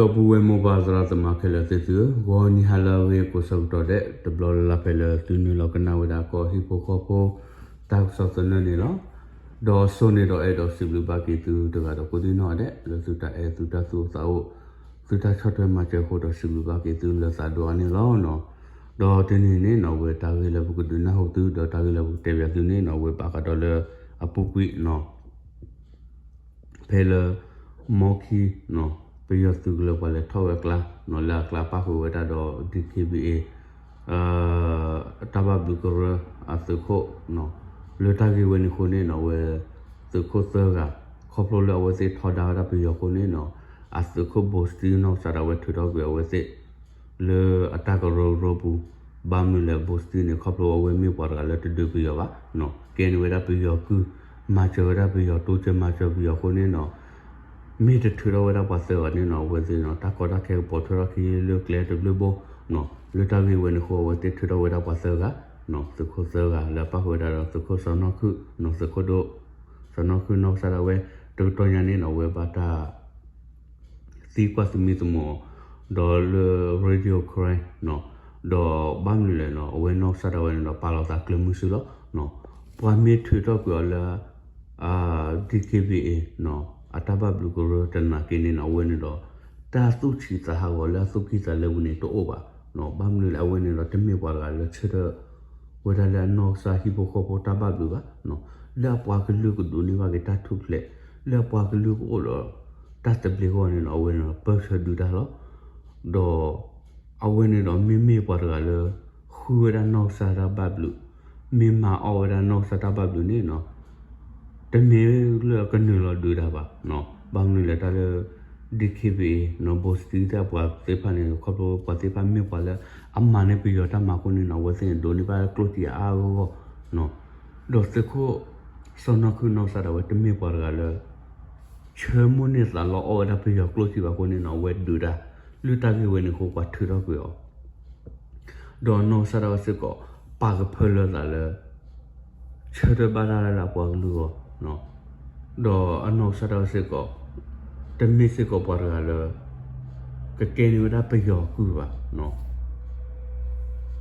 ဒီပုၢ်ဝဲၢ်မိၢ်ပၢ်သရၣ်သမါခဲလၢာ်သ့ၣ်သုဧၢ, ဂီၤနံၤဟါလၢအဂ့ၤကိးဆၢကတီၢ်ဒဲး တဘျီလၢ်လၢ်ဖဲလၢသုနုာ်လီၤကနၣ်ဝဲဒၣ်ကီၢ်ဟံၣ်ဖိဃီဖိ တၢ်ကစီၣ်သနၢၣ်န့ၣ်လီၤ. ဒီးအဆိန့ၣ်ဒီးအဲၣ်ဒိးစံးဘျုးဘၣ်က့ၤသုတဂၤဒီးကိးဒံနီၢ်ဒဲး လၢသုတၢ်အဲၣ်သုတၢ်သူၣ်အိၣ်သးအိၣ် သုတၢ်ဆီၣ်ထွဲမၤစၢၤအဃိဒီးစံးဘျုးဘၣ်က့ၤသုလၢသးဒိၣ်အါန့ၣ်လီၤ. ဒီးတနံၤန့ၣ်နီၢ် အဝဲတၢ်ဂ့ၢ်လၢပကဒုးနၢ်ဟူသု ဒီးတၢ်ဂ့ၢ်လၢပကတဲဘၣ်သုန့ၣ်နီၢ် အဝဲဘၣ်ဃးဒီးလၢအပူၤကွံာ်နီၢ် ဖဲလၢ မီခံနီၢ် ပယီၤသုးကလၢၤပှၤလဲၤထီၣ်ဝဲအကျါနီၢ် လၢအကျါပၣ်ဃုာ်ဝဲဒၣ်ဒီး DKBA တၢ်ဘၣ်ဘျုးကရၢအသုးခိၣ်နီၢ် လၢတၢ်ဂ့ၢ်ဝဲန့ၣ်အဃိန့ၣ်နီၢ် အဝဲ သုးခိၣ်သၢဂၤ ခီဖျိလၢအဝဲသ့ၣ်ထီဒါဝဲဒၣ်ပယီၤအဃိန့ၣ်နီၢ် အသုးခိၣ်ဘိစတံနီၢ်ကစၢ်ဒၣ်ဝဲထုးထီၣ်ကွံာ်အဝဲသ့ၣ် လၢအတၢ်ကရၢကရိပူၤ ဘၣ်မနုၤလဲၣ် ဘိစတံန့ၣ် ခီဖျိအဝဲမ့ၢ်ပှၤတဂၤလၢတဒုးပယီၤဘၣ်နီၢ် ကဲန့ၢ်ဝဲဒၣ်ပယီၤကုၢ် မၤစၢၤဝဲဒၣ်ပယီၤ တိစၢၤမၤစၢၤပယီၤအဃိန့ၣ်နီၢ် မ့ၢ်တထုးထီၣ်ဝဲဒၣ်ပှၤသၢဂၤန့ၣ်နီၢ် အဝဲသ့ၣ်နီၢ် တၢ်ကီတၢ်ခဲကပိာ်ထွဲထီၣ်ခံလၢကျဲတဘျုးဘိနီၢ် လၢတၢ်ဂ့ၢ်ဝဲန့ၣ်အဃိ အဝဲသ့ၣ်ထုးထီၣ်ဝဲဒၣ်ပှၤသၢဂၤနီၢ် သုးခိၣ်သၢဂၤ လၢအပၣ်ဃုာ်ဝဲဒၣ်ဒီးသုးခိၣ်စီၤနီၢ်ခုၣ်နီၢ် သုးခိၣ်ဒိၣ် စီၤနီၢ်ခုၣ်နီၢ်ကစၢ်ဒၣ်ဝဲ တကတီၢ်ညါန့ၣ်နီၢ် အဝဲဘၣ်တၢ် သံကွၢ်သမံသမိး ဒီးလၢ Radio Karen နီၢ် ဒီးဘၣ်မနုၤလဲၣ်နီၢ် အဝဲနီၢ်ကစၢ်ဒၣ်ဝဲန့ၣ်ဒီး ပာ်လီၤသးကျၢၤမုဆူလီၤနီၢ် ပှၤမ့ၢ်ထုးထီၣ်ကွံာ်အီၤလၢ DKBA နီၢ် အတၢ်ဘၣ်ဘျုးကရၢတနာ်က့န့ၣ်နီၢ် အဝဲန့ၣ်ဒီး တၢ်သူၣ်ဆံးသးဟးဂီၤလၢအသူၣ်ကံၢ်သးလဲပူၤန့ၣ်တအိၣ်ဘၣ်နီၢ် ဘၣ်မနုၤလဲၣ် အဝဲန့ၣ်ဒီးတမ့ၢ်ပှၤတဂၤလၢဆၢထၢၣ် ဝဲဒၣ်လၢအနီၢ်ကစၢ်ဟံၣ်ဖိဃီဖိတၢ်ဘၣ်ဘျုးဘၣ်နီၢ် လၢအပှၤကလုာ်ကဒိးန့ၢ်ဘၣ်က့ၤတၢ်ထူၣ်ဖျဲး လၢအပှၤကလုာ်ကအိၣ်ဒီးတၢ်သဘျ့အဂီၢ်န့ၣ်နီၢ် အဝဲန့ၣ်ဒီးပၢၢ်ဆၢဒုးတၢ်လီၤ ဒီး အဝဲန့ၣ်ဒီးမ့မ့ၢ်ပှၤတဂၤလၢ ဃုဝဲဒၣ်နီၢ်ကစၢ်တၢ်ဘၣ်ဘျုး မ့ၢ်မၤအီၣ်ဝဲဒၣ်နီၢ်ကစၢ်တၢ်ဘၣ်ဘျုးန့ၣ်နီၢ် တမ့ၢ်လၢကနုာ်လီၤဒုးတၢ်ဘၣ်နီၢ် ဘၣ်မနုၤလဲၣ်တၢ်လၢ DKBA နီၢ် ဘိစတံသ့ၣ်အပှၤသ့ၣ်တဖၣ်န့ၣ် ခီဖျိပှၤသ့ၣ်တဖၣ်မ့ၢ်ပှၤလၢ အမၤန့ၢ်ပယီၤတၢ်မၤအဃိန့ၣ်နီၢ် အဝဲသ့ၣ်န့ၣ် ဒိးန့ၢ်ဘၣ်ကျိၣ်စ့အါအါဂီၢ်ဂီၢ်နီၢ် ဒီးသုးခိၣ် စီၤနီၢ်ခုၣ်နီၢ်ကစၢ်ဒၣ်ဝဲတမ့ၢ်ပှၤတဂၤလၢ ဆၢမိၣ်န့ၢ်သးလီအီၣ်ဝဲဒၣ်ပယီၤကျိၣ်စ့ဘၣ်အဃိန့ၣ်နီၢ် အဝဲဒုးတၢ် လၢတၢ်ဂ့ၢ်ဝဲန့ၣ်အဃိပှၤထုးထီၣ်ကွံာ်အီၤ ဒီးအနီၢ်ကစၢ်ဒၣ်ဝဲစ့ၢ်ကီး ပာ်ကဖၢလၢသးလၢ ဆၢထၢၣ်ဘၣ်တၢ်လၢအပှၤကလုာ်အဂီၢ် ဒီးအနီၢ်ကစၢ်ဒၣ်ဝဲစ့ၢ်ကီး တမ့ၢ်စ့ၢ်ကီးပှၤတဂၤလၢ ကကဲန့ၢ်ဝဲဒၣ်ပယီၤကုၢ်ဘၣ်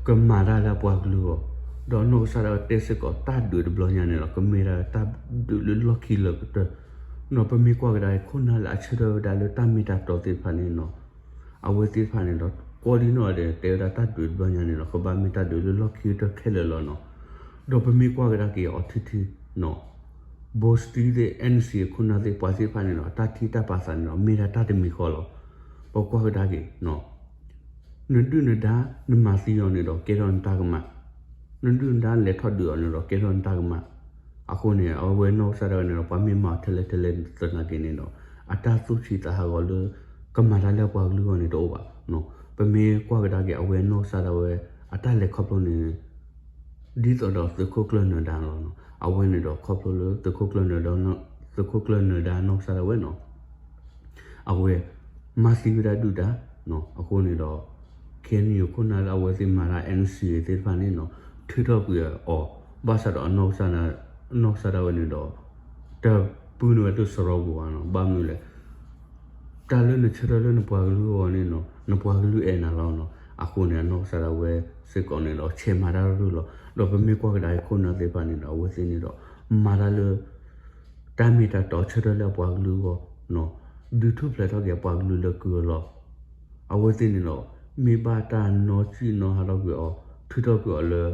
ကမၤတၢ်လၢအပှၤကလုာ်အဂီၢ် ဒီးအနီၢ်ကစၢ်ဒၣ်ဝဲတဲစ့ၢ်ကီး တၢ်ဒုးတဘျီညါန့ၣ်ဒီး ကမ့ၢ်ဒၣ်တၢ်ဒုးလၢလီၢ်ခံလၢာ်ကတၢၢ် ဒီးပမ့ၢ်ကွၢ်ကဒါအံၤ ခိၣ်နၢ်လၢအဆၢထၢၣ်ဝဲဒၣ်လၢတၢ်မ့ၢ်တၢ်တီသ့ၣ်တဖၣ်န့ၣ်နီၢ် အဝဲသ့ၣ်တဖၣ်န့ၣ်ဒီး ကိးဒံနီၢ်ဒဲး တဲဝဲဒၣ်တၢ်ဒုးတဘျီညါန့ၣ်ဒီး ကဘၣ်မ့ၢ်တၢ်ဒုးလၢလီၢ်ခံကတၢၢ်ခဲလၢာ်လီၤနီၢ် ဒီးပမ့ၢ်ကွၢ်ကဒါက့ၤအီၤထံထံနီၢ် ဘိစတံသ့ၣ် NCA ခိၣ်နၢ်သ့ၣ် ပှၤသ့ၣ်တဖၣ်န့ၣ်ဒီး အတၢ်ထံၣ်တၢ်ပာ်သးန့ၣ်ဒီး မ့ၢ်ဒၣ်တၢ်တမံၤဃီလီၤ. ပကွၢ်ကဒါက့ၤ နဒုၣ်နဒါ နမၤသံအီၤန့ၣ်ဒီး ကဲထီၣ်နတၢ်ကမၣ်, နဒုၣ်နဒါလဲၤထီၣ်ဒုးအီၤန့ၣ်ဒီး ကဲထီၣ်နတၢ်ကမၣ်. အဃိန့ၣ် အဝဲနီၢ်ကစၢ်ဒၣ်ဝဲန့ၣ်ဒီး ပှၤမ့ၢ်မၤအီၤထဲလဲၣ်ထဲလဲၣ်သနာ်က့န့ၣ်ဒီး အတၢ်သူၣ်ဆံးသးဟးဂီၤလၢ ကမၤတၢ်လၢအပှၤကလုာ်အဂီၢ်န့ၣ်တအိၣ်ဘၣ်. ပမ့ၢ်ကွၢ်ကဒါက့ၤ အဝဲနီၢ်ကစၢ်ဒၣ်ဝဲ အတၢ်လဲၤခီဖျိန့ၣ် ဒ်သိးဒီးသုးခိၣ်ကျၢၢ်နၢၤဒါလီၤ. အဝဲန့ၣ်ဒီးခီဖျိလၢသုးခိၣ်ကျၢၢ်နၢၤဒါ သုးခိၣ်ကျၢၢ်နၢၤဒါနီၢ်ကစၢ်ဒၣ်ဝဲနီၤ အဝဲ မၤသံဝဲဒၣ်ဒုၣ်ဒါ အဃိန့ၣ်ဒီး KNU ခိၣ်နၢ်လၢအဝဲသ့ၣ်မၤတၢ် NCA သ့ၣ်တဖၣ်န့ၣ်နီၤ ထုးထီၣ်ကွံာ်အီၤ ဘၣ်ဆၣ်ဒီးအနီၢ်ကစၢ်ဒၣ်ဝဲန့ၣ်ဒီး တပုၢ်န့ၢ်ဝဲဒၣ်စရီပူၤဘၣ်နီၤ. ဘၣ်မနုၤလဲၣ် တၢ်လၢနဆၢထၢၣ်လၢနပှၤကလုာ်အဂီၢ်န့ၣ်နီၤ နပှၤကလုာ်အဲၣ်နၤလီၤနီၤ. အဃိန့ၣ် အနီၢ်ကစၢ်ဒၣ်ဝဲစ့ၢ်ကီးန့ၣ်ဒီး ဆဲးမၤတၢ်ရူၢ်လီၤ. ဒီးပမ့ၢ်ကွၢ်ကဒါအံၤခိၣ်နၢ်သ့ၣ်တဖၣ်န့ၣ်ဒီး အဝဲသ့ၣ်န့ၣ်ဒီး မၤတၢ်လၢ တၢ်မ့ၢ်တၢ်တီဆၢထၢၣ်လၢအပှၤကလုာ်အဂီၢ်နီၤ ဒုးထူၣ်ဖျဲးထီၣ်က့ၤအပှၤကလုာ်လၢကုၢ်အလီၢ်. အဝဲသ့ၣ်န့ၣ်ဒီး မ့ၢ်ဘၣ်တၢ်နီၢ်စံၣ်နီၢ်ဟးထီၣ်ကွံာ်အီၤ ထုးထီၣ်ကွံာ်အီၤလၢ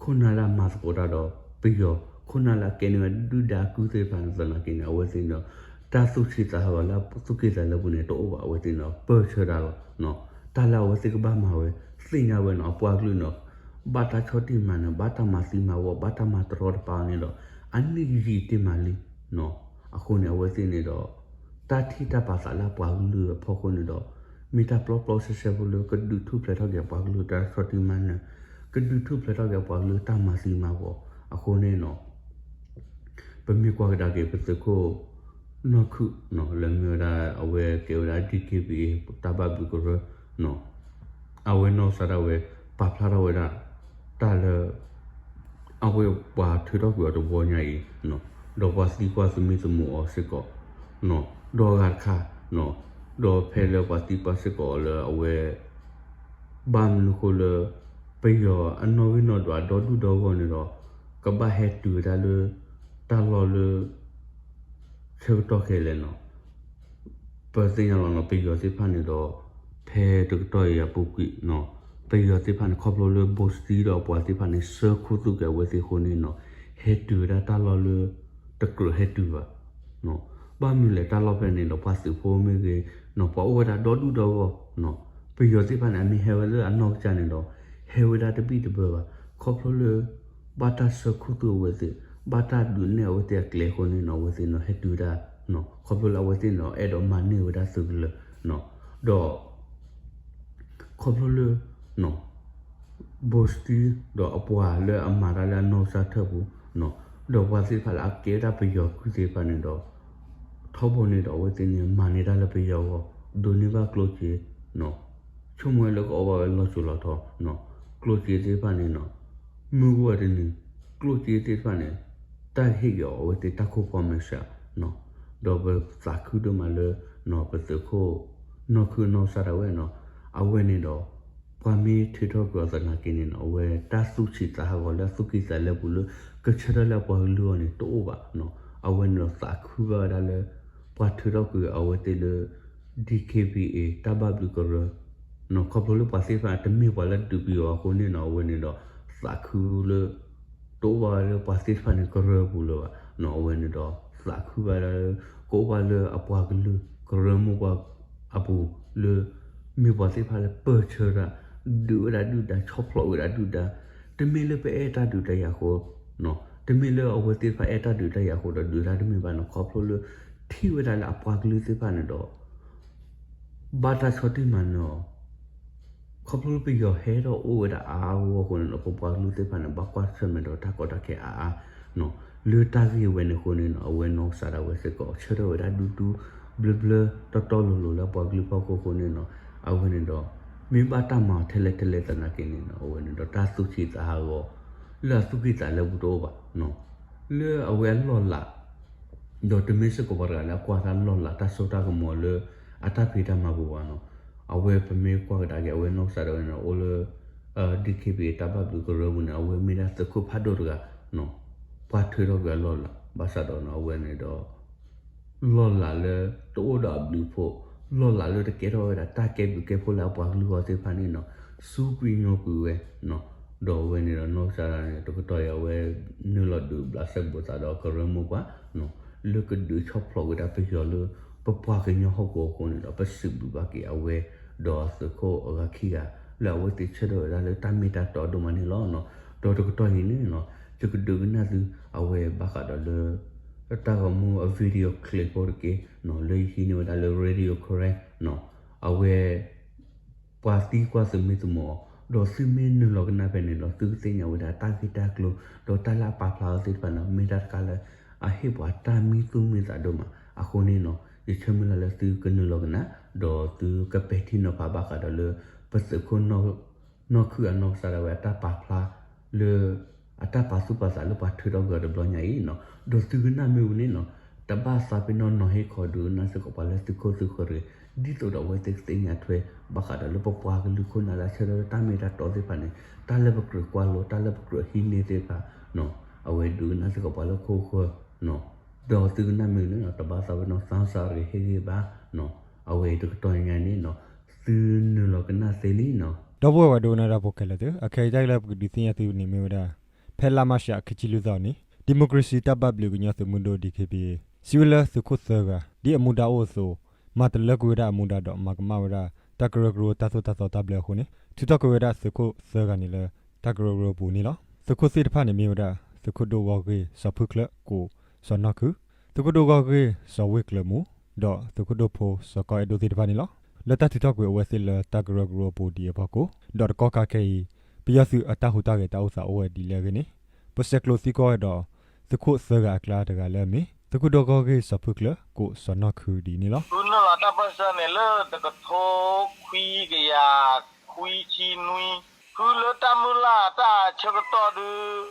ခိၣ်နၢ်လၢအမၤသကိးတၢ်ဒီးပယီၤ ခိၣ်နၢ်လၢအကဲန့ၢ်ဝဲဒုၣ်ဒါကုၢ်သ့ၣ်တဖၣ်န့ၣ်သနာ်က့န့ၣ် အဝဲသ့ၣ်န့ၣ်ဒီး တၢ်သူၣ်ဆံးသးဟးဂီၤလၢသူၣ်က့ၣ်သးလဲပူၤန့ၣ်တအိၣ်ဘၣ်. အဝဲသ့ၣ်န့ၣ်ဒီး ပၢၢ်ဆၢတၢ်လီၤ. တၢ်လၢအဝဲသ့ၣ်ကဘၣ်မၤဝဲ သ့ၣ်ညါဝဲန့ၣ် အပှၤကလုာ်န့ၣ် ဘၣ်တၢ်ဆီၣ်တံၢ်မၤနၢၤ ဘၣ်တၢ်မၤသံမၤဝီ ဘၣ်တၢ်မၤတရီတပါန့ၣ်ဒီး အနံၣ်ယံာ်တ့ၢ်မးလံ. အဃိန့ၣ် အဝဲသ့ၣ်န့ၣ်ဒီး တၢ်ထံၣ်တၢ်ပာ်သးလၢအပှၤကလုာ်အဖီခိၣ်န့ၣ်ဒီး မ့ၢ်တၢ်ပျီပျီဆှဲဆှဲဖိလၢကဒုးထူၣ်ဖျဲးထီၣ်က့ၤအပှၤကလုာ်တၢ်ဆီၣ်တံၢ်မၤနၢၤ ကဒုးထူၣ်ဖျဲးထီၣ်က့ၤအပှၤကလုာ်တၢ်မၤသံမၤဝီ အဃိန့ၣ်နီၤ ပမ့ၢ်ကွၢ်ကဒါက့ၤ ပသုးခိၣ်နီၢ်ခုၣ် လၢမ့ၢ်ဝဲဒၣ် အဝဲကဲဝဲဒၣ် DKBA တၢ်ဘၣ်ဘျုးကရၢ အဝဲနီၢ်ကစၢ်ဒၣ်ဝဲ ပာ်ဖျါထီၣ်ဝဲဒၣ် တၢ်လၢ အဝဲပှၤထုးထီၣ်ကွံာ်အီၤတဘျီညါအံၤ ဒီးပှၤသံကွၢ်သမံသမိးအီၤစ့ၢ်ကီး ဒီးအဂၤတခါ ပ ဒီးဖဲလၢပှၤသံကွၢ်စ့ၢ်ကီးအီၤလၢအဝဲ ဘၣ်မနုၤအဃိလၢ ပယီၤအနီၣ်ဂံၢ်နီၣ်ဒွးဒီဒူၣ်ဒီဂီၢ်န့ၣ်ဒီး ကဘၣ်ဟဲတုၤဝဲဒၣ်လၢ တၢ်လီၢ်လၢ ဆၢကတီၢ်ခဲအံၤလဲၣ်နီၤ. ပသ့ၣ်ညါလီၤနီၤ ပယီၤသ့ၣ်တဖၣ်န့ၣ်ဒီး ဖဲတကတီၢ်အံၤအပူၤကွံာ်နီၤ ပယီၤသ့ၣ်တဖၣ်န့ၣ် ခီဖျိလၢဘိၣ်စတံဒီးအပှၤသ့ၣ်တဖၣ်န့ၣ် ဆှၢခူသူၣ်က့ၤအဝဲသ့ၣ်အဃိန့ၣ်နီၤ ဟဲတုၤဝဲဒၣ်တၢ်လီၢ်လၢ တကြၢးဟဲတုၤဘၣ် ဘၣ်မနုၤလဲၣ် တၢ်လီၢ်ဖဲန့ၣ်ဒီး ပှၤသုးဖိမ့ၢ်ဂ့ၤနီၤ ပှၤအိၣ်ဝဲဒၣ်ဒီဒူၣ်ဒီဂီၢ်နီၤ. ပယီၤသ့ၣ်တဖၣ်န့ၣ် အမ့ၢ်ဟဲဝဲလၢအနီၢ်ကစၢ်န့ၣ်ဒီး ဟဲဝဲဒၣ်တဘံၣ်တဘၢဘၣ်. ခီဖျိလၢ ဘၣ်တၢ်ဆှၢခူသူၣ်အဝဲသ့ၣ်, ဘၣ်တၢ်ဒုးနဲၣ်အဝဲသ့ၣ်အကျဲအဃိန့ၣ်နီၤ အဝဲသ့ၣ်န့ၣ်ဟဲတုၤဝဲဒၣ်နီၤ. ခီဖျိလၢအဝဲသ့ၣ်န့ၣ်ဒီး အဲၣ်ဒိးမၤန့ၢ်ဝဲဒၣ်သုးကလၢၤနီၤ. ဒီး ခီဖျိလၢ ဘိၣ်စတံ ဒီးအပှၤလၢအမၤတၢ်လၢအနီၢ်ကစၢ်ထၢၣ်ပူၤနီၤ, ဒီးပှၤသ့ၣ်တဖၣ်လၢအကဲဒၣ်ပယီၤကုၢ်သ့ၣ်တဖၣ်န့ၣ်ဒီး ထီဘိန့ၣ်ဒီးအဝဲသ့ၣ်န့ၣ် မၤန့ၢ်တၢ်လၢပယီၤအဂီၢ်, ဒိးန့ၢ်ဘၣ်ကျိၣ်စ့နီၤ, ဆိကမိၣ်ဝဲလၢကအီၣ်ဘၣ်ဝဲလီၤစိၤလီၤထီနီၤ, ကျိၣ်စ့သ့ၣ်တဖၣ်န့ၣ်နီၤ, မုၢ်ဂီၢ်တနံၤ ကျိၣ်စ့သ့ၣ်တဖၣ်န့ၣ် တၢ်ဟ့ၣ်က့ၤအီၤအဝဲသ့ၣ်တၢ်ခိၣ်ဖီမဲာ်ဆှးနီၤ, ဒီးပသးခုဒိၣ်မးလၢ ပသုးခိၣ်နီၢ်ခုၣ်အနီၢ်ကစၢ်ဒၣ်ဝဲနီၤ, အဝဲန့ၣ်ဒီး ပှၤမ့ၢ်ထုးထီၣ်ကွံာ်အီၤသနာ်က့န့ၣ်နီၤ, အဝဲတၢ်သူၣ်ဆံးသးဟးဂီၤလၢအသူၣ်ကံၢ်သးလဲပူၤလၢ ကဆၢထၢၣ်လၢအပှၤကလုာ်အဂီၢ်န့ၣ် တအိၣ်ဘၣ်နီၤ, အဝဲန့ၣ်ဒီးသးခုဘၣ်ဝဲဒၣ်လၢ ပှၤထုးထီၣ်ကွံာ်အဝဲသ့ၣ်လၢ DKBA တၢ်ဘၣ်ဘျုးကရၢနီၤ, ခီဖျိလၢပှၤသ့ၣ်တဖၣ်တမ့ၢ်ပှၤလၢဒုးပယီၤအဃိန့ၣ်နီၤ, အဝဲန့ၣ်ဒီးသးခုလၢ တအိၣ်ဘၣ်ဝဲလၢပှၤသ့ၣ်တဖၣ်န့ၣ်ကရၢပူၤလၢၤဘၣ်နီၤ, အဝဲန့ၣ်ဒီးသးခုဘၣ်လၢ ကအိၣ်ဘၣ်လၢအပှၤကလုာ်ကရၢမိၢ်ပှၢ်အပူၤလၢ မ့ၢ်ပှၤသ့ၣ်တဖၣ်လၢပၢၢ်ဆၢတၢ် ဒုးဝဲဒၣ်ဒုၣ်ဒါ ဆီၣ်ဖျိးဝဲဒၣ်ဒုၣ်ဒါ, တမ့ၢ်လၢပအဲၣ်တၢ်ဒုးတၢ်ယၤအဃိနီၤ, တမ့ၢ်လၢအဝဲသ့ၣ်တဖၣ်အဲၣ်တၢ်ဒုးတၢ်ယၤအဃိဒီးဒုးတၢ်တမ့ၢ်ဘၣ်နီၤ, ခီဖျိလၢ ထံၣ်ဝဲဒၣ်လၢအပှၤကလုာ်သ့ၣ်တဖၣ်န့ၣ်ဒီး ဘၣ်တၢ်ဆီၣ်တံၢ်မၤနၢၤအီၤ, ခီဖျိလၢပယီၤဟဲထီၣ်အိၣ်ဝဲဒၣ်အါအါဂီၢ်ဂီၢ်အဃိန့ၣ်ဒီး ပပှၤကလုာ်သ့ၣ်တဖၣ်န့ၣ် ဘၣ်ကွၢ်ဆၢၣ်မဲာ်ဒီးတၢ်ကီတၢ်ခဲအါအါနီၤ, လၢတၢ်ဂ့ၢ်ဝဲန့ၣ်အဃိန့ၣ်နီၤ, အဝဲနီၢ်ကစၢ်ဒၣ်ဝဲစ့ၢ်ကီး ဆၢထၢၣ်ဝဲဒၣ်ဒူဒူ ဘျၢဘျၢတီတီလိၤလိၤလၢအပှၤကလုာ်ဖီခိၣ်အဃိန့ၣ်နီၤ, အဝဲန့ၣ်ဒီး မ့ၢ်ဘၣ်တၢ်မၤထဲလဲၣ်ထဲလဲၣ်သနာ်က့န့ၣ်နီၤ, အဝဲန့ၣ်ဒီးတၢ်သူၣ်ဆံးသးဟးဂီၤ လၢအသူၣ်ကံၢ်သးလဲပူၤတအိၣ်ဘၣ်နီၤ, လၢအဝဲအလီၢ်လၤ ဒီးတမ့ၢ်စ့ၢ်ကီးပှၤတဂၤလၢအကွၢ်တၢ်လီၢ်လၤတၢ်စိတၢ်ကမီၤလၢ အတၢ်ဖံးတၢ်မၤပူၤဘၣ်နီၤ, အဝဲပမ့ၢ်ကွၢ်ကဒါက့ၤ အဝဲနီၢ်ကစၢ်ဒၣ်ဝဲန့ၣ် အိၣ်လၢ DKBA တၢ်ဘၣ်ဘျုးကရၢပူၤန့ၣ် အဝဲမ့ၢ်ဒၣ်သုးခိၣ်ဖးဒိၣ်တဂၤနီၤ, ပှၤထုးထီၣ်ကွံာ်အလီၢ်လၤ ဘၣ်ဆၣ်ဒီးနီၤ အဝဲန့ၣ်ဒီး လီၢ်လၤလၢတအိၣ်ဒီးအဘျုးအဖှိၣ်, လီၢ်လၤလၢတကဲထီၣ်ဝဲဒၣ်တၢ်ကဲဘျုးကဲဖှိၣ်လၢအပှၤကလုာ်အဂီၢ်သ့ၣ်တဖၣ်န့ၣ်နီၤ, စူးကွံာ်ညိကွံာ်ဝဲနီၤ, ဒီးအဝဲန့ၣ်ဒီးနီၢ်ကစၢ်ဒၣ်န့ၣ် တကတီၢ်အံၤအဝဲ နုာ်လီၤဒုးဘျးစဲဘူးသးဒီးကရၢမိၢ်ပှၢ်နီၤ, လၢကဒုးဆီၣ်ဖျိးဝဲဒၣ်ပယီၤလၢ ပပှၤကညီဟီၣ်ကဝီၤအဃိန့ၣ်ဒီး ပစံးဘျုးဘၣ်က့ၤအဝဲ ဒီးသုးခိၣ်အဂၤခံဂၤ လၢအဝဲသ့ၣ်ဆၢထၢၣ်ဝဲဒၣ်လၢတၢ်မ့ၢ်တၢ်တီဒိၣ်မးန့ၣ်လီၤနီၤ, ဒီးတကတီၢ်အံၤန့ၣ်နီၤ ယကဒုးကနၣ်သု အဝဲဘၣ်ဃးဒီးလၢ တၢ်ဂီၤမူအ video clip ဖိတက့ၢ်နီၤ, လၢယဟံးန့ၢ်ဝဲဒၣ်လၢ Radio Karen နီၤ, အဝဲ ပှၤသံကွၢ်သုးမ့ၢ်သမူအီၤ, ဒီးသုမ့ၢ်နုာ်လီၤကနၣ်ဖဲန့ၣ်ဒီး သုကသ့ၣ်ညါဝဲဒၣ်တၢ်ဂ့ၢ်တၢ်ကျိၤ ဒီးတၢ်လၢအပာ်ဖျါအီၤသ့ၣ်တဖၣ်န့ၣ် မ့ၢ်တၢ်တခါလၢ အဟ့ၣ်ပှၤတၢ်မံသူၣ်မံသးဒိၣ်မး. အဃိန့ၣ်နီၤ ယဆၢမုၢ်လၢ်လၢသုကနုာ်လီၤကနၣ်, ဒီးသုကပဲာ်ထံနီၤဖးဘၣ်ဃးဒီးလၢ ပသုးခိၣ် နီၢ်ခုၣ်အနီၢ်ကစၢ်ဒၣ်ဝဲအတၢ်ပာ်ဖျါလၢ အတၢ်ပာ်သူၣ်ပာ်သးလၢပှၤထုးထီၣ်ကွံာ်အီၤတဘျီညါအံၤနီၤ, ဒီးသုကနၣ်မ့ၢ်ဝံၤန့ၣ်နီၤ, တဘၣ်သးပ့ၤနီၣ်နီၤ ဟ့ၣ်ခီဒုးကနၣ်စ့ၢ်ကီးပှၤလၢသုးခိၣ်သုးဃၢၤတဂ့ၤ, ဒ်သိးဒီးအဝဲသ့ၣ်ကသ့ၣ်ညါထွဲ ဘၣ်ဃးဒီးလၢပပှၤကလုာ်ခိၣ်နၢ်လၢအဆၢထၢၣ်တၢ်မ့ၢ်တၢ်တီသ့ၣ်တဖၣ်န့ၣ် တၢ်လၢပကြၢးကွၢ်လိ တၢ်လၢပကြၢးဟံးန့ၢ်သ့ၣ်တဖၣ်နီၤ, အဝဲဒုးကနၣ်စ့ၢ်ကီးပှၤလၢခိၣ်ဃၢၤနီၤ, ဒီးသုကနၣ်မ့ၢ်ဝံၤန့ၣ်နီၤ တဘၣ်သးပ့ၤနီၣ် သးစၢ်ရ့ၤ ဟ့ၣ်ဂံၢ်ဘါနီၤ, အဝဲတကတီၢ်ညါန့ၣ်နီၤ သုနုာ်လီၤကနၣ်သ့လံနီၤ. ဒီပုၢ်ဝဲၢ်ဒိကနၣ်တၢ်ဖိခဲလၢာ်သ့ၣ်, အခဲအံၤတၢ်လၢပကဒုးသ့ၣ်ညါသုန့ၣ်မ့ၢ်ဝဲဒၣ် ဖဲလါမးရှး ခံဆံလွံၢ်သီန့ၣ် ဒံၣ်မိၣ်ခြ့ၣ်စံၣ်တၢ်ဘၣ်ဘျုးကညီသုးမုၢ်ဒိၣ် DKBA စံးဝဲလၢသုးခိၣ်သၢဂၤ ဒ်အမူဒါအိၣ်အသိး မၤတလၢကွံာ်ဝဲဒၣ်အမူဒါဒီး မၤကမၣ်ဝဲဒၣ် တၢ်ကရၢကရိတၢ်သိၣ်တၢ်သီတၢ်ဘျၢအဃိန့ၣ် ထုးထီၣ်ကွံာ်ဝဲဒၣ်သုးခိၣ်သၢဂၤန့ၣ်လၢ တၢ်ကရၢကရိအပူၤန့ၣ်လီၤ. သုးခိၣ်သ့ၣ်တဖၣ်န့ၣ်မ့ၢ်ဝဲဒၣ် သုးခိၣ်ဒိၣ်ဂီၢ်ဂ့ၢ် စီၤဖုၣ်ချၢ ကိးစီၤနီၢ်ခုၣ်, သုးခိၣ်ဒိၣ်ဂီၢ်ဂ့ၢ် စီၤဝ့ၢ်ကျၢၤမူ ဒီးသုးခိၣ်ဒိၣ်ဖိ စီၤကီအဲၣ်ဒိၣ်သ့ၣ်တဖၣ်န့ၣ်လီၤ. လၢတၢ်ထုးထီၣ်ကွံာ်အဝဲသ့ၣ်လၢတၢ်ကရၢကရိအပူၤဒံးအဖီခိၣ် ဒီးတကီၢ်ခါခဲအံၤ ပယီၤသုးအတၢ်ဟူးတၢ်ဂဲၤတၢ်အိၣ်သးအိၣ်ဝဲဒ်လဲၣ်အဂ့ၢ်န့ၣ် ပဆဲးကျိးသံကွၢ်ဝဲဒီး သုးခိၣ်သၢဂၤအကျါတဂၤလၢအမ့ၢ် သုးခိၣ်ဒိၣ်ဂီၢ်ဂ့ၢ် စီၤဖုၣ်ချၢ ကိးစီၤနီၢ်ခုၣ်ဒ်အံၤန့ၣ်လီၤ. ဃုနုာ်လီၤတၢ်ပၢၢ်ဆၢန့ၣ်လၢတကထိခွံကယၤခွံဆံနွံ, ဃုလၢတၢ်မုၢ်လၢ်တၢ်ဆၢကတီၢ်ဒုး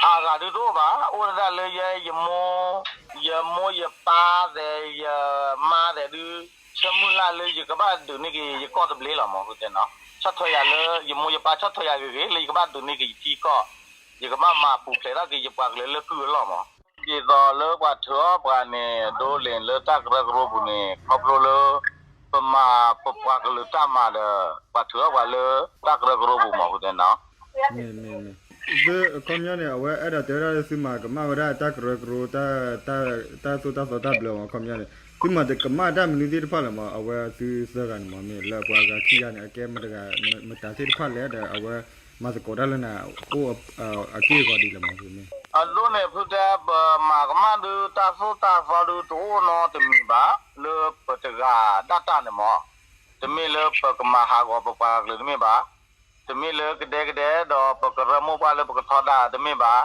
ဟးဂၤဒုးတအိၣ်ဘၣ်, အိၣ်ဒၣ်လၢယဲယမိၢ်, ယမိၢ်ယပၢ်သဲး ယမါသဲးဒုး တမုၢ်လၢ်လၢယကဘၣ်ဒုးန့ၢ်က့ၤယကီၢ်တဘျ့လီၤမး ဃုသဲနီၤ. ဆီၣ်ထွဲယၤလၢ ယမိၢ်ယပၢ်ဆီၣ်ထွဲယၤဂ့ၤဂ့ၤ လၢယကဘၣ်ဒုးန့ၢ်က့ၤယထံယကီၢ်, ယကဘၣ်မၤပူၤဖျဲးထီၣ်က့ၤယပှၤကလုာ်လၢကုၢ်အလီၢ်မး. ဒ်သိးလၢပှၤထုးထီၣ်ပှၤန့ၣ် ဒိးလဲၤလၢတၢ်ကရၢကရိပူၤန့ၣ် ခီဖျိလၢ ပမၤပပှၤကလုာ်တၢ်မၤဒီး ပှၤထုးထီၣ်ပှၤလၢတၢ်ကရၢကရိပူၤမး ဃုသဲနီၤ. မ့ၢ် မ့ၢ် မ့ၢ် သု အခီပညီန့ၣ် အဝဲအဲၣ်ဒိးတဲဝဲဒၣ်လၢသုမၤကမၣ်ဝဲဒၣ်တၢ်ကရၢကရိ တၢ်သိၣ်တၢ်သီတၢ်ဘျၢမး အခီပညီန့ၣ် သုမၤတကမၣ်တၢ်မနုၤသ့ၣ်တဖၣ်လၢၤမး အဝဲသုသၢဂၤန့ၣ်မး မ့ၢ်လၢပှၤဂၤခံဂၤန့ၣ် အကဲမတၤ မတၤသ့ၣ်တဖၣ်လဲၣ်ဒီး အဝဲမၤသကိးတၢ်လၢနၤ အိၣ်အက့ၢ်အဂီၤဒ်လဲၣ်မး မ့ၢ် အဒိန့ၣ် ဖုတဲ ပမၤကမၣ်ဒုး တၢ်သိၣ်တၢ်သီဒုး တအိၣ်နီတမံၤဘၣ် လၢပတဂၤဒၣ်တၢ်န့ၣ်မး, တမ့ၢ်လၢပကမၤဟးဂီၤပပှၤကလုာ်တမ့ၢ်ဘၣ်, တမ့ၢ်လၢကဒဲကဒဲဒီး ပကရၢမိၢ်ပှၢ်လၢပကထီဒါတမ့ၢ်ဘၣ်,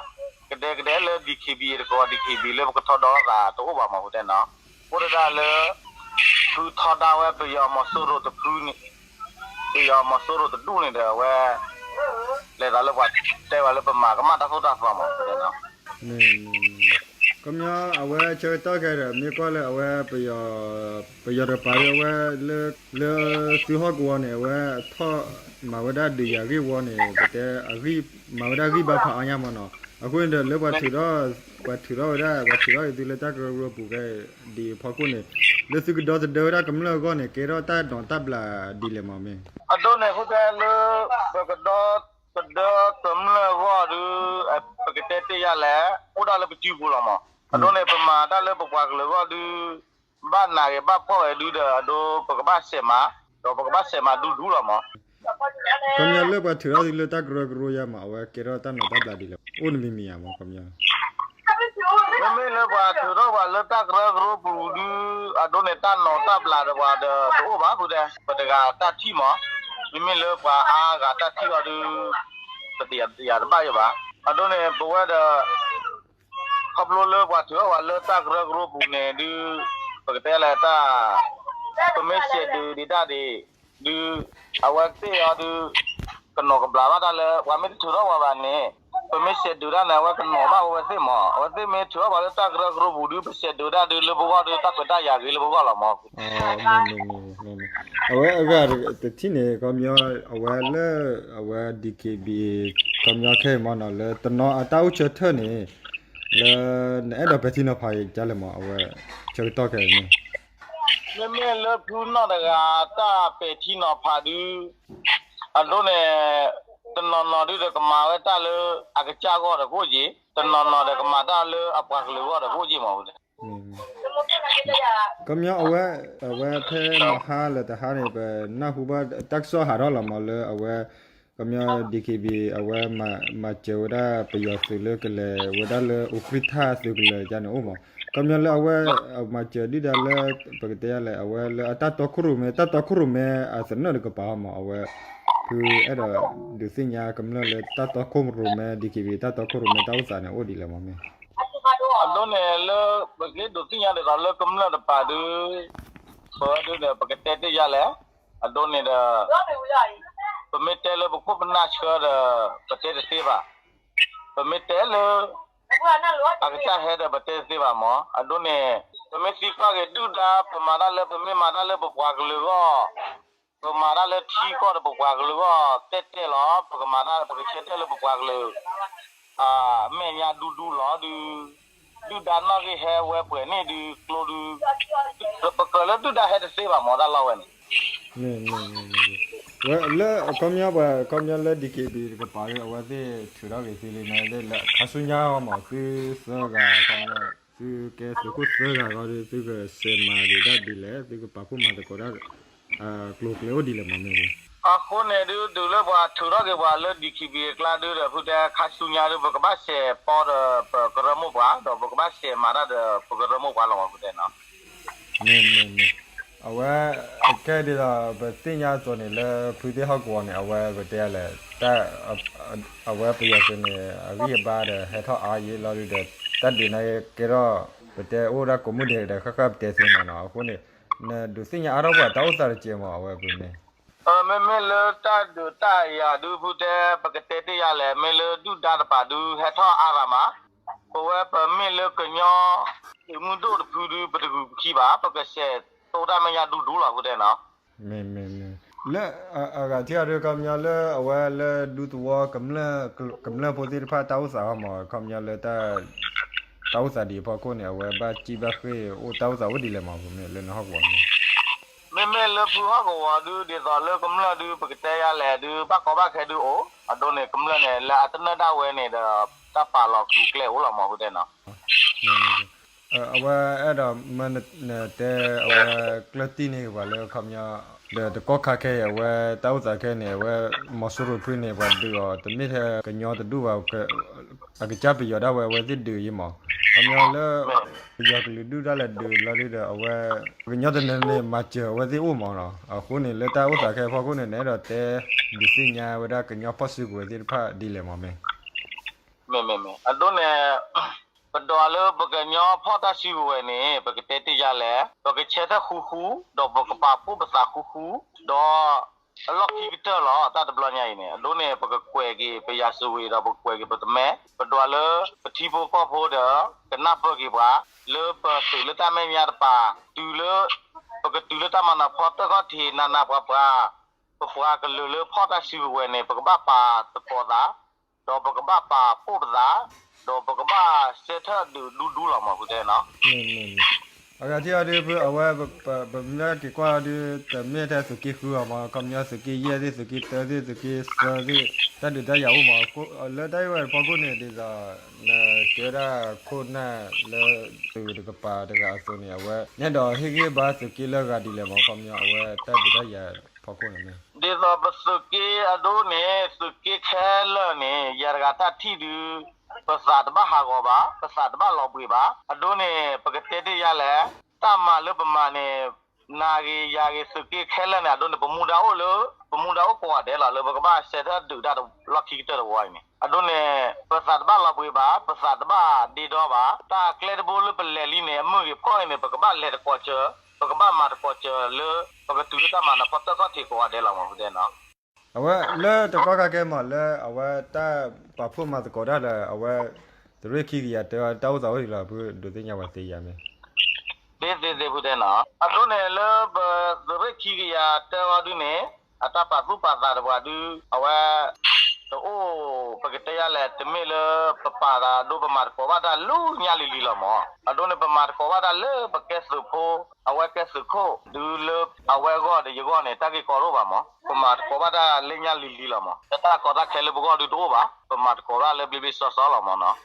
ကဒဲကဒဲလၢ DKBA တကဝီၤ DKBA လၢပကထီဒါသးတအိၣ်ဘၣ်မး ဖုတဲနီၤ, အိၣ်ဒၣ်လၢ ဖုထီဒါဝဲပယီၤမီၤစိရိၤတဖုန့ၣ် ပယီၤမီၤစိရိၤတဒူၣ်န့ၣ်ဒီး အဝဲ လဲၤသးလၢပှၤတဲဝဲလၢပမၤကမၣ်တၢ်သိၣ်တၢ်သီမး ဖုတဲနီၤ. ခီပညီ အဝဲဆၢကတီၢ်ခဲအံၤဒီး မ့ၢ်ကွၢ်လၢအဝဲ ပယီၤတကပၤဒီး အဝဲ လၢသုဟီၣ်ကဝီၤန့ၣ် အဝဲထီၣ် မၤဝဲဒၣ်ဒုးယၤဂ့ၢ်ဝီန့ၣ် ပတဲ မၤဝဲဒၣ်ဂံၢ်ဘါဖးအါညါမးနီၤ. အဃိန့ၣ်ဒီး လၢပှၤထုးထီၣ် ပှၤထုးထီၣ်ဝဲဒၣ် ပှၤထုးထီၣ်အံၤသုလၢတၢ်ကရၢကရိပူၤခဲအံၤ ဒ်အံၤအဖီခိၣ်န့ၣ် လၢသုကဒီသဒၢဝဲဒၣ်ကမျၢၢ်အဂီၢ်န့ၣ် ကဲထီၣ်တၢ်ဒိးတၢ်ဘျးဒ်လဲၣ်မး မ့ၢ် အဒိန့ၣ် ဖုတဲလၢ ပကဒီသဒၢကမျၢၢ်အဂီၢ်ဒုး ပကတဲတ့ၢ်ယၤလဲၣ် အိၣ်ဒၣ်လၢပစုပူၤလီၤမး. အဒိန့ၣ် ပမၤတၢ်လၢပပှၤကလုာ်အဂီၢ်ဒုး ဘၣ်နးဂ့ၤဘၣ်ဖှီၣ်ဂ့ၤဒုးဒီး အဒိ ပကဘၣ်ဆဲးမၤ, ဒီးပကဘၣ်ဆဲးမၤဒူဒူလီၤမး. ခီပညီလၢပှၤထုးထီၣ်သုလၢတၢ်ကရၢကရိယါမး အဝဲကဲထီၣ်တၢ်ဒိးတၢ်ဘျးဒ်လဲၣ် အိၣ်တမံၤမံၤဧါမး ခီပညီ မ့မ့ၢ်လၢပှၤထုးထီၣ်ပှၤလၢတၢ်ကရၢကရိပူၤဒုး အဒိန့ၣ်တၢ်နိးတၢ်ဘျးဒီးပှၤဒီးတအိၣ်ဘၣ် ဖုတဲ ပတဂၤတၢ်ထံၣ်မး, မ့မ့ၢ်လၢပှၤအါဂၤတၢ်ထံၣ်အီၤဒုး ပတယၤတဘၣ်ယိၣ်ဘၣ်. အဒိန့ၣ် ပဝဲဒီး ခီဖျိလၢပှၤထုးထီၣ်ပှၤလၢတၢ်ကရၢကရိပူၤန့ၣ်ဒုး ပကတဲလၢတၢ် ပမ့ၢ်ဆဲးဒုးဒံးတၢ်ဒံး ဒုး အဝဲသ့ၣ်အီၤဒုး ကနိးကဘျးဘၣ်တၢ်လၢ ပှၤမ့ၢ်တထုးထီၣ်ပှၤဘၣ်န့ၣ် ပမ့ၢ်ဆဲးဒုးတၢ်န့ၣ် အဝဲကနိးဘၣ်ဝဲသ့ၣ်မး, အဝဲသ့ၣ်မ့ၢ်ထုးထီၣ်ပှၤလၢတၢ်ကရၢကရိပူၤဒုး ပဆဲးဒုးတၢ်ဒုးလၢပဂီၢ်ဒုး တၢ်ခွဲးတၢ်ယာ်ဂ့ၤလၢပဂီၢ်လီၤမး. အဝဲအဂၤတထံၣ်န့ၣ် ခီပညီ အဝဲလၢ အဝဲ DKBA ခီပညီခဲအံၤမးနီၤ လၢတနီၤအတၢ်အိၣ်ဆၢထၢၣ်န့ၣ် လၢနအဲၣ်ဒိးပဲာ်ထံနီၤဖးကလဲၣ်မး အဝဲ ဆၢကတီၢ်ခဲအံၤန့ၣ် မ့မ့ၢ်လၢဖုနီၢ်တဂၤတၢ်ပဲာ်ထံနီၤဖးဒုး အဒိန့ၣ် တနီၤနီၤဒုးဒီးကမၤဝဲတၢ်လၢအကစၢ်ဂီၢ်ဒီးကအိၣ်က့ၤ, တနီၤနီၤဒီးကမၤတၢ်လၢအပှၤကလုာ်ဂီၢ်ဒီးကအိၣ်က့ၤမး ခီပညီအဝဲ အဝဲဖဲမဟါလၢတဟါန့ၣ် ပနၢ်ဟူဘၣ်တၢ်ကစီၣ်ဟးထီၣ်လီၤမးလၢအဝဲ ခီပညီ DKBA အဝဲမၤစၢၤဝဲဒၣ်ပယီၤသုးလၢကလဲၤဝဲဒၣ်လၢ အူကြံၢ်ထၣ်သုးကလၢၤယါန့ၣ်အိၣ်မး, ခီပညီလၢအဝဲ မၤစၢၤဒုၣ်ဒါလၢ ပကတဲယါလဲၣ် အဝဲလၢအတၢ်တီခိၣ်ရိၣ်မဲ တၢ်တီခိၣ်ရိၣ်မဲအသနၢၣ်တကပၤမး အဝဲ ဖုအဲၣ်ဒိးဒုးသ့ၣ်ညါကမျၢၢ်လၢတၢ်တီခိၣ်ရိၣ်မဲ DKBA တၢ်တီခိၣ်ရိၣ်မဲတၢ်အိၣ်သးန့ၣ် အိၣ်ဒ်လဲၣ်မးမ့ၢ် အဒိန့ၣ်လၢ ပက့ၤဒုးသ့ၣ်ညါဒ်သိးလၢကမျၢၢ်တပၤဒုး ပဝဲဒုးဒီး ပကတဲတ့ၢ်ယါလဲၣ်, အဒိန့ၣ်ဒီး ပမ့ၢ်တဲလၢပခိၣ်ပနၢ်ဆှၢဒီး ပတဲတသ့ဘၣ်, ပမ့ၢ်တဲလၢ အကစၢ်ဟဲဒီး ပတဲတသ့ဘၣ်မး, အဒိန့ၣ် ပမ့ၢ်သံကွၢ်က့ၤဒုၣ်ဒါ ပမၤတၢ်လၢ ပမ့ၢ်မၤတၢ်လၢပပှၤကလုာ်အဂီၢ် ပမၤတၢ်လၢထံကီၢ်ဒီးပပှၤကလုာ်အဂီၢ် တဲတဲလီၤ, ပကမၤတၢ် ပကဆၢတဲာ်လၢပပှၤကလုာ် အမဲာ်ညါဒူဒူလီၤဒုး, ဒုၣ်ဒါနီၣ်ဂံၢ်ဟဲဝဲပှဲၤန့ၣ်ဒုး ကျိဒုး, ပကြၢးလၢဒုၣ်ဒါဟဲတသ့ဘၣ်မး တၢ်လီၢ်ဝဲန့ၣ် မ့ၢ် မ့ၢ် ဝဲလၢအခီပညီပှၤ အခီပညီလၢ DKBA တကပၤဒီး အဝဲသ့ၣ်ထုးထီၣ်က့ၤသုလံန့ၣ် လၢခါဆူညါခီပညီ သုကဲသုးခိၣ်သၢဂၤဃီဒီး သုကဆဲးမၤဒံးတၢ်ဒ်လဲၣ် သုကပာ်ဖှိၣ်မၤသကိးတၢ် ကျိၤကျဲအိၣ်ဒ်လဲၣ်မးမ့ၢ် အဃိန့ၣ်ဒုး တုၤလၢပှၤထုးထီၣ်က့ၤပှၤလၢ DKBA အကျါဒုးဒီး ဖုတဲခါဆူညါဒုး ပကဘၣ်ဆဲးပီဒီးပကရၢမိၢ်ပှၢ် ဒီးပကဘၣ်ဆဲးမၤတၢ်ဒီးပကရၢမိၢ်ပှၢ်လီၤမး ဖုတဲနီၤ မ့ၢ် မ့ၢ် မ့ၢ် အဝဲ ကဲဒ်သိး ပသ့ၣ်ညါအသိးန့ၣ် လၢဖုသ့ၣ်ဟီၣ်ကဝီၤန့ၣ် အဝဲပတဲလဲၣ် တၢ် အဝဲပယီၤသုးန့ၣ် အဂံၢ်အဘါဒီး ဟဲထီၣ်အါယံာ်လီၤဒုးဒီး တၢ်ဒုးန့ၣ်ကဲထီၣ် ပတဲအိၣ်ဒၣ်ကိးမုၢ်ဒဲးဒီး ဃၣ်ဃၣ်ပတဲသ့မးနီၤ အဃိန့ၣ် နဒုးသ့ၣ်ညါအါထီၣ်ပှၤတၢ်အိၣ်သးတကဲးမး အဝဲပူၤန့ၣ် မ့မ့ၢ်လၢတၢ်ဒုးတၢ်ယၤဒုး ဖုတဲ ပကတဲတ့ၢ်ယါလဲၣ် မ့ၢ်လၢဒုၣ်ဒါတပၤဒုး ဟဲထီၣ်အါရၤမး ပဝဲပမ့ၢ်လၢကညီ သုးမုၢ်ဒိၣ်တဖုဒုး ပတဂုာ်ပခံဘၣ် ပကဆဲး တအိၣ်တၢ်မဲာ်ညါဒူဒူလီၤ ဖုတဲနီၤ. မ့ၢ်မ့ၢ်မ့ၢ် လၢအဂၤထံၣ်အီၤဒုး ခီပညီလၢအဝဲလၢဒူသဝီ ကမျၢၢ်ဖိသ့ၣ်တဖၣ်တၢ်အိၣ်သးအဂီၢ်မး ခီပညီလၢ တၢ်အိၣ်သးဒ်အဖီခိၣ်န့ၣ် အဝဲဘၣ်စံၣ်ဘၣ်ဃ့ၢ်အိၣ်တၢ်အိၣ်သးအိၣ်ဒ်လဲၣ်မး မ့ၢ်လၢနဟီၣ်ကဝီၤမ့ၢ်. မ့မ့ၢ်လၢဖုဟီၣ်ကဝီၤဒုး ဒ်သိးလၢကမျၢၢ်ဒုး ပကတဲယါလဲၣ်ဒုး ဘၣ်ကီဘၣ်ခဲဒုးအိၣ် အဒိန့ၣ် ကမျၢၢ်န့ၣ် လၢအတနၢၤဒၣ်ဝဲန့ၣ်ဒီး တၢ်ပာ်လီၤကျိၤကျဲအိၣ်လီၤမး ဖုတဲနီၤ. အဝဲအဲၣ်ဒိးမၢနတဲအဝဲ ကျၢၢ်တံၢ်န့ၢ်ကပၤလၢ ခီပညီ ဒီးတကီၢ်ခါခဲအံၤ အဝဲတၢ်အိၣ်သးခဲအံၤန့ၣ် အဝဲမီၤစိရိၤဖုန့ၣ် ပှၤဒုးအီၤ တမ့ၢ်ထဲကညီတဒူၣ်ဘၣ် အကစၢ်ပယီၤဒၣ်ဝဲ အဝဲသ့ၣ်ဒုးအံၤမး. ခီပညီလၢ ပယီၤကလုာ်ဒူၣ်ဒၣ်လဲာ်ဒုးလီၤဒုးဒီး အဝဲ ပကညီတနီၤန့ၣ် မၤစၢၤအဝဲသ့ၣ်အိၣ်မးနီၤ. အဃိန့ၣ် လၢတၢ်အိၣ်သးခဲအံၤအဖီခိၣ်န့ၣ် နအဲၣ်ဒိးတဲဒုးသ့ၣ်ညါဝဲဒၣ်ကညီဖီၣ်စုကဝဲၤသ့ၣ်တဖၣ်ဒ်လဲၣ်မးမ့ၢ်. မ့ၢ်မ့ၢ်မ့ၢ် အဒိန့ၣ် ပဒွးလၢပကညီဖီၣ်တၢ်စုကဝဲၤန့ၣ် ပကတဲတ့ၢ်ယါလဲၣ် ပကဆဲးထၢၣ်ဃူဃူ ဒီးပကပာ်ဖှိၣ်ပသးဃူဃူ ဒီး အလီၢ်ခံကတၢၢ်လီၤ တၢ်တဘျီညါအံၤန့ၣ် အဒိန့ၣ် ပကကွဲးက့ၤပယၤစူၤဝ့ၤဒီးပကကွဲးက့ၤပသမၢ ပဒွးလၢပထံဖိကီၢ်ဖိဒီး ကနၢ်ပၢၢ်က့ၤပှၤ လၢပသုးလၢတၢ်မဲာ်ညါတပၤ တုၤလၢ ပကတုၤလၢတၢ်မၤနၢၤဖီတၢၣ်ခီၣ်ထံး နးနးပှၤပှၤ ပပှၤကလုာ်လၢဖီၣ်တၢ်စုကဝဲၤန့ၣ် ပကဘၣ်ပာ်သကိးသး ဒီးပကဘၣ်ပာ်ဖှိၣ်ပသး ဒီးပကဘၣ်ဆဲးထၢၣ်ဒုးဒူဒူလီၤမး ဖုတဲနီၤ. အဂၤထံၣ်အီၤဒုး အဝဲပမ့ၢ်က့ၤကွၢ်အီၤဒုး တမ့ၢ်ထဲသုးက့ဃုအီၤမး ခီပညီသုးက့ယဲၢ်သ့ၣ် သုးက့တၢသ့ၣ် သုးက့သၢသ့ၣ် တၢ်ဒုးတၢ်ယၤအိၣ်မး လၢတၢ်အံၤဝဲအဖီခိၣ်န့ၣ် ဒ်သိး နကဲဝဲဒၣ်ခိၣ်နၢ်လၢ သုးတကပၤတဂၤအသိးန့ၣ် အဝဲ နအဲၣ်ဒိးဟ့ၣ်ဂံၢ်ဘါသုးက့လၢအဂၤဒ်လဲၣ်မး ခီပညီအဝဲတၢ်ဒုးတၢ်ယၤဖီခိၣ်န့ၣ်မ့ၢ်. ဒ်သိးပသုးက့အဒိန့ၣ် သုးက့ခဲလၢာ်န့ၣ် ယၤတဂၤတၢ်ထံၣ်ဒုး ပသးတဘၣ်ဟးဂီၤဘၣ် ပသးတဘၣ်လီၤဘှံးဘၣ် အဒိန့ၣ် ပကတဲတ့ၢ်ယါလဲၣ် တၢ်မၤလၢပမၤန့ၣ် နၤဂ့ၤယၤဂ့ၤ သုးက့ခဲလၢာ်န့ၣ် အဒိန့ၣ် ပမူဒါအိၣ်လၢ ပမူဒါအိၣ်ကိးဂၤဒဲးလီၤ လၢပကဘၣ်ဆဲးထၢၣ်ဒုးတၢ်လီၢ်ခံကတၢၢ်တဝီအံၤန့ၣ် အဒိန့ၣ် ပသးတဘၣ်လီၤဘှံးဘၣ် ပသးတဘၣ်ဒ့ဒီဘၣ် တၢ်အကျဲတဘိလၢပလဲၤလံန့ၣ် အမုၢ်ဂ့ၤဖီၣ်ဂ့ၤန့ၣ် ပကဘၣ်လဲၤတကိးစၢၤ ပကဘၣ်မၤတကိးစၢၤလၢ ပကတုၤလၢတၢ်မၤနၢၤဖီတၢၣ်ခီၣ်ထံးကိးဂၤဒဲးလီၤမး ဖုတဲနီၤ. အဝဲလၢတကီၢ်ခါခဲမးလၢအဝဲတၢ်ပာ်ဖှိၣ်မၤသကိးတၢ်ဒီး အဝဲ သုးရ့ၣ်ခံကယၤတဲအီၤ တၢ်အိၣ်သးအိၣ်ဒ်လဲၣ် ဖုဒိးသ့ၣ်ညါပှၤသ့ယါမ့ၢ်. သ့သ့သ့ဖုတဲနီၤ အဒိန့ၣ်လၢပသုးရ့ၣ်ခံကယၤတဲအီၤဒုန့ၣ် အတၢ်ပာ်သူၣ်ပာ်သးတပှၤဒု အဝဲ တအိၣ် ပကတဲယါလဲၣ် တမ့ၢ်လၢပပာ်သးဒိ ပမၤသကိးဘၣ်တၢ်လၢညါလံၤလံၤလီၤမး အဒိန့ၣ် ပမၤသကိးဘၣ်တၢ်လၢပကဲသုးဖိ အဝဲကဲသုးခိၣ် ဒုလၢအဝဲအဂီၢ်ဒီးယဂီၢ်န့ၣ် တၢ်ဂ့ၢ်ကီတအိၣ်ဘၣ်မး ပမၤသကိးဘၣ်တၢ်လၢညါလံၤလံၤလီၤမး လၢတၢ်ကီတၢ်ခဲလၢပဂီၢ်ဒုတအိၣ်ဘၣ် ပမၤသကိးဘၣ်လၢဘျ့ဘျ့ဆှီဆှီလီၤမးနီၤ.